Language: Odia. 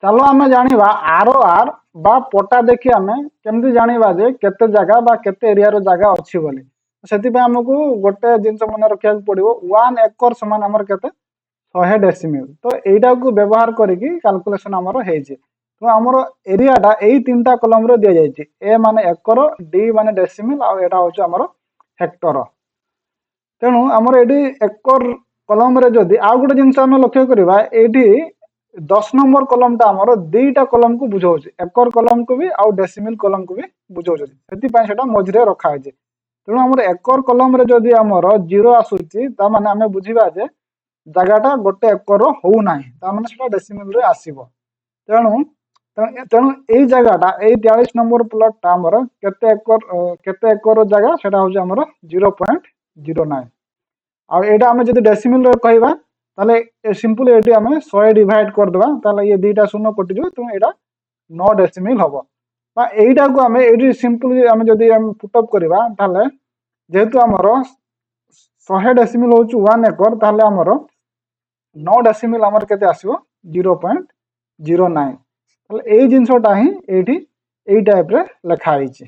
ଚାଲ ଆମେ ଜାଣିବା ଆର ଓ ଆର୍ ବା ପଟା ଦେଖି ଆମେ କେମିତି ଜାଣିବା ଯେ କେତେ ଜାଗା ବା କେତେ ଏରିଆର ଜାଗା ଅଛି ବୋଲି। ସେଥିପାଇଁ ଆମକୁ ଗୋଟେ ଜିନିଷ ମନେ ରଖିବାକୁ ପଡିବ, 1 ଏକର ସମାନ ଆମର କେତେ? 100 ଡେସିମିଲ। ତ ଏଇଟାକୁ ବ୍ୟବହାର କରିକି କାଲକୁଲେସନ ଆମର ହେଇଛି। ତ ଆମର ଏରିଆଟା ଏଇ ତିନିଟା କଲମରେ ଦିଆଯାଇଛି। ଏ ମାନେ ଏକର, ଡି ମାନେ ଡେସିମିଲ, ଆଉ ଏଇଟା ହଉଛି ଆମର ହେକ୍ଟର। ତେଣୁ ଆମର ଏଇଠି ଏକର କଲମରେ ଯଦି ଆଉ ଗୋଟେ ଜିନିଷ ଆମେ ଲକ୍ଷ୍ୟ କରିବା, ଏଇଠି 10 ନମ୍ବର କଲମଟା ଆମର ଦିଟା କଲମକୁ ବୁଝାଉଛି, ଏକର କଲମକୁ ବି ଆଉ ଡେସିମିଲ କଲମକୁ ବି ବୁଝାଉଛି। ସେଥିପାଇଁ ସେଟା ମଝିରେ ରଖା ହେଇଛି। ତେଣୁ ଆମର ଏକର କଲମରେ ଯଦି ଆମର 0 ଆସୁଛି, ତା ମାନେ ଆମେ ବୁଝିବା ଯେ ଜାଗାଟା 1 ଏକର ହଉନାହିଁ, ତା ମାନେ ସେଟା ଡେସିମିଲରେ ଆସିବ। ତେଣୁ ତେଣୁ ଏଇ ଜାଗାଟା, ଏଇ 43 ନମ୍ବର ପ୍ଲଟଟା ଆମର କେତେ ଏକର, କେତେ ଏକର ଜାଗା? ସେଟା ହଉଛି ଆମର 0.09। ଆଉ ଏଇଟା ଆମେ ଯଦି ଡେସିମିଲରେ କହିବା, ତାହେଲେ ସିମ୍ପଲ ଏଇଠି ଆମେ 100 ଡିଭାଇଡ କରିଦେବା, ତାହେଲେ ଇଏ ଦିଟା ଶୂନ କଟିଯିବ। ତେଣୁ ଏଇଟା 9 ଡେସିମିଲ ହବ। ବା ଏଇଟାକୁ ଆମେ ଏଇଠି ସିମ୍ପଲ ଆମେ ଯଦି ଆମେ ପୁଟଅପ୍ କରିବା, ତାହେଲେ ଯେହେତୁ ଆମର 100 ଡେସିମିଲ ହଉଛି 1 ଏକର, ତାହେଲେ ଆମର 9 ଡେସିମିଲ ଆମର କେତେ ଆସିବ? 0.09। ତାହେଲେ ଏଇ ଜିନିଷଟା ହିଁ ଏଇଠି ଏଇ ଟାଇପରେ ଲେଖା ହେଇଛି।